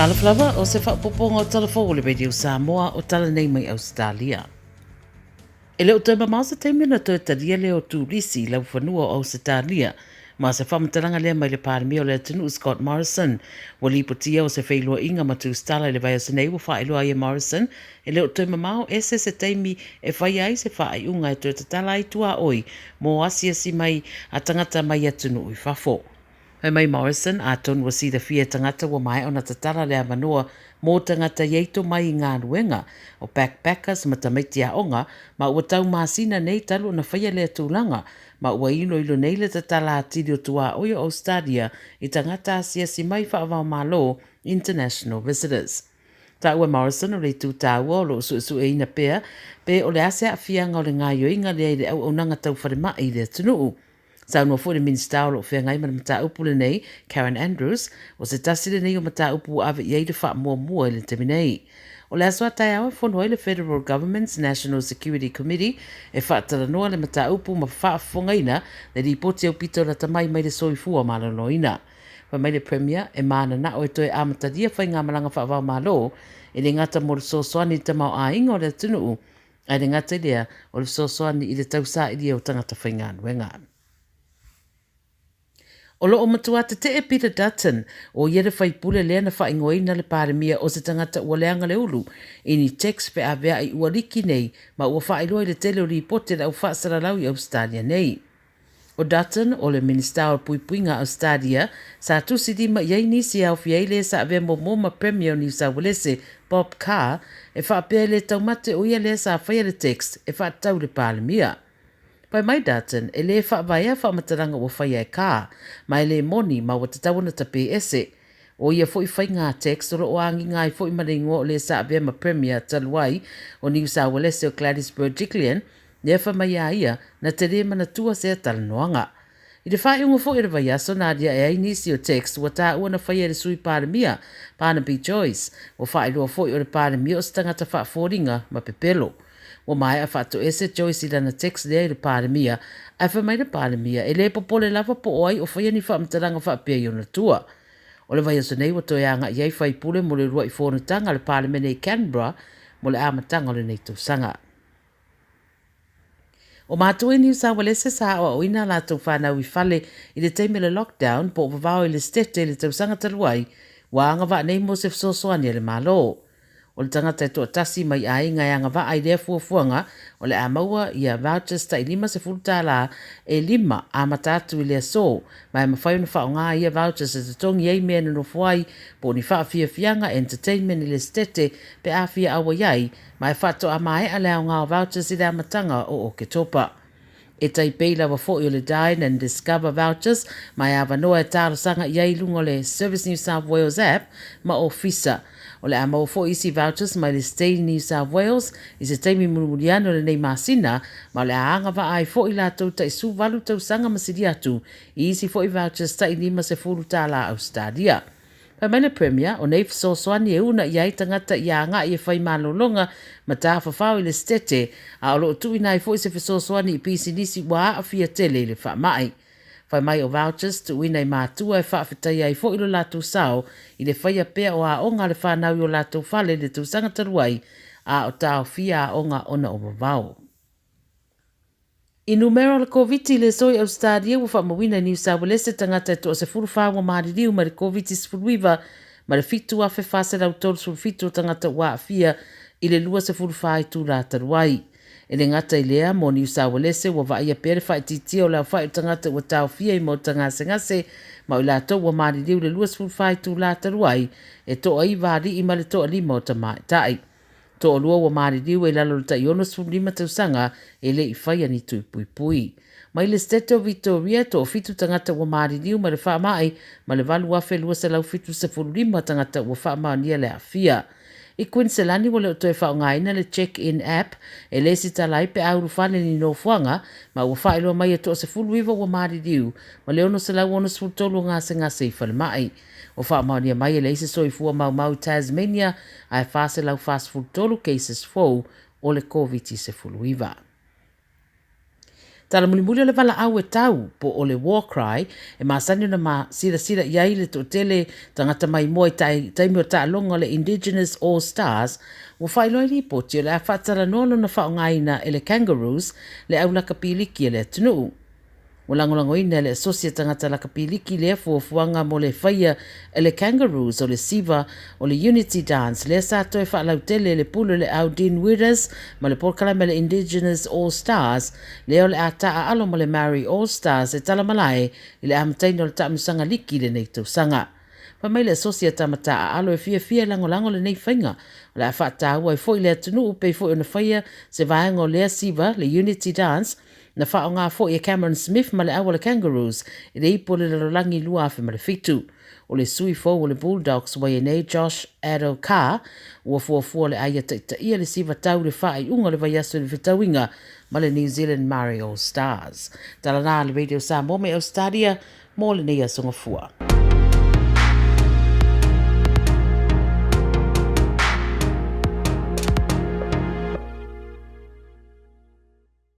Talofa lava, o se faaopoopoga o tala fou o le Radio Samoa o tala nei mai Ausetalia. E le o toe mamao se taimi ona toe talia lea o turisi i laufanua o Ausetalia, ma se faamatalaga lea mai le Palemia o le atunuu Scott Morrison. Ua lipotia o se feiloaiga ma tusitala i le vaiaso nei ua faailoa ai e Morrison e le o toe mamao ese se taimi e faia ai se faaiuga e toe tatala ai tuaoi mo asiasi mai a tagata mai atunuu i fafo. Fai mai Morrison, atonu ua silafia e tagata ua maea ona tatala le avanoa mo tagata i aito mai i galuega o backpackers ma tamaiti aoga, ma ua tau masina nei talu ona faia lea tulaga, ma ua iloilo nei le tatala atili o tuaoi o Australia i tagata asiasi mai faava-o-Malo, international visitors. Taua e Morrison o le itu taua o lo o suesueina pea pe o le a se aafiaga o le gaoioiga lea i le auaunaga tau falemai i le atunuu. Saunoa foi le Minisita o lo o feagai ma le mataupu lenei, Karen Andrews, o se tasi lenei o mataupu ua ave i ai le faamuamua i le taimi nei. O le aso a taeao e fono ai le Federal Government's National Security Committee e faatalanoa le mataupu ma faafofogaina le lipoti aupito lata mai mai le soifua maloloina. Fai mai le Premier e mananao e toe amatalia faigamalaga faava-o-Malo e le gata mo le fesoasoani i le tamaoaiga o le atunuu, ae le gata i lea o le fesoasoani i le tausailia o tagata faigaluega. O lo o matua tetee Peter Dutton, o ia le faipule lea na faaigoaina le Palemia o se tagata ua leaga le ulu i ni text pe avea'i ua liki nei ma ua faailoa i le tele o lipoti a le au faasalalau i Ausetalia nei. O Dutton, o le Minisita o Puipuiga a Ausetalia, sa tusi lima i ai nisi e aofia ai le sa avea muamua ma Premier o Niu Sauelese, Bob Carr, e faapea e le taumate o ia lea sa faia le text e faatatau i le Palemia. Fai mai Dutton, e le faavaea faamatalaga ua faia e Carr, ma e le moni ma ua tatau ona tape ese. O ia foi faiga text o lo o agiga ai foi ma le igoa o le sa avea ma Premier talu ai o Niu Sauelese o Gladys Berejiklian, lea fai mai a ia na te le manatua sea talanoaga. I le faaiuga foi o le vaiaso na aliae ai nisi o text ua taua na faia e le Sui Palemia, Barnaby Joyce, ua faailoa foi o le Palemia o se tagata faafoliga ma pepelo. Ua maea faatoese Joyce i lana text lea i le Palemia, ae fai mai le Palemia e le popole lava po o ai o faia ni faamatalaga faapea i ona tua. O le vaiaso nei ua toe agai ai faipule mo le uluai fonotaga a le Palemene i Canberra mo le amataga o lenei tausaga. O matua i Niu Saualese sa aoaoina a latou fanau i fale i le taimi o le lockdown po o vavao i le Setete i le tausaga talu ai, ua agavaa nei mo se fesoasoani a le Malo. O le tagata e toatasi mai aiga e agavaa i lea fuafuaga o le a maua ia vouchers tai $50 e lima amata atu i le aso, ma e mafai ona faaaoga ia vouchers e totogi ai mea e nonofo ai po o ni faafiafiaga, entertainment, i le Setete pe a fia auai ai, ma e faatoa maea le aoga o vouchers i le amataga o Oketopa. E tai pei lava foi o le Dine and Discover vouchers ma e avanoa e talosaga i ai i luga o le Service New South Wales app ma ofisa. O le a maua foi isi vouchers mai le Stay New South Wales i se taimi mulimuli ane o lenei masina, ma o le a agavaa ai foi latou tai 18 tausaga ma sili atu i isi foi vouchers tai $50 Ausetalia. Fai mai le Premier, o nei fesoasoani e uuna i ai tagata ia agai e fai malologa ma tafafao i le Setete, a o lo o tuuina ai foi se fesoasoani i pisinisi ua aafia tele i le faamai. Fai mai o vouchers tuuina i matua e faafetaia ai foi lo latou sao i le faia pea o aoga a le fanau i o latou fale i le tausaga talu ai, a o taofia aoga ona o vavao. I numera o le Koviti i le aso i Ausetalia ua faamauina i Niu Sauelese tagata e toa-14 ua maliliu mai le Koviti-19 ma le 7,437 o tagata ua aafia i le 24 itula talu ai. E le gata i lea, mo Niu Sauelese ua vaaia pea le faaitiitia o le aofai o tagata ua taofia i maota gasegase ma o i latou ua maliliu i le 24 itula talu ai, e toa-9 alii ma le toa-5 o tamaitai. Toalua ua maliliu e i lalo o le tai 65 tausaga e le i faia ni tui puipui. Mai le Setete o Vitoria, toafitu tagata ua maliliu mai le faamai ma le 8,275 tagata ua faamaonia le aafia. I Kuiniselani ua le o toe faaaogaina le check-in app e lesitala ai pe a ulufale ni nofoaga, ma ua faailoa mai e toa-19 ua maliliu ma le 663 o gasegase i falemai. Ua faamaonia mai e leai se soifua maumau i Tasmania ae 443 cases fou o le Koviti-19. Tala mulimuli o le valaau e tau po o le war cry e masani ona ma silasila i ai le toatele tagata maimoa i taimi o taaloga o le Indigenous All Stars, ua faailoa i lipoti o le a faatalanoa lona faaaogaina e le Kangaroos, le au lakapiliki a le atunuu. Ua lagolagoina e le Asosi a Tagata Lakapiliki lea fuafuaga mo le faia e le Kangaroos o le siva o le Unity Dance lea sa toe faalautele e le pule o le au Dean Widders ma le polokalame a le Indigenous All Stars lea o le a taaalo ma le Maori All Stars e talamalae i le amataina o le taamilosaga liki i lenei tausaga. Fai mai le Asosi a Tama Taaalo e fiafia e lagolago lenei faiga o le a faataua ai foi le atunuu pei foi ona faia se vaega o lea siva le Unity Dance na faaaoga foi e Cameron Smith ma le au a le Kangaroos i le ipu o le lalolagi 2007. O le sui fou o le Bulldogs ua i ai nei Josh Addo-Carr ua fuafua le a ia taitaia le siva tau i le faaiuga o le vaiaso i le fetauiga ma le New Zealand Maori All Stars. Tala na le Radio Samoa mai Australia mo lenei aso gafua.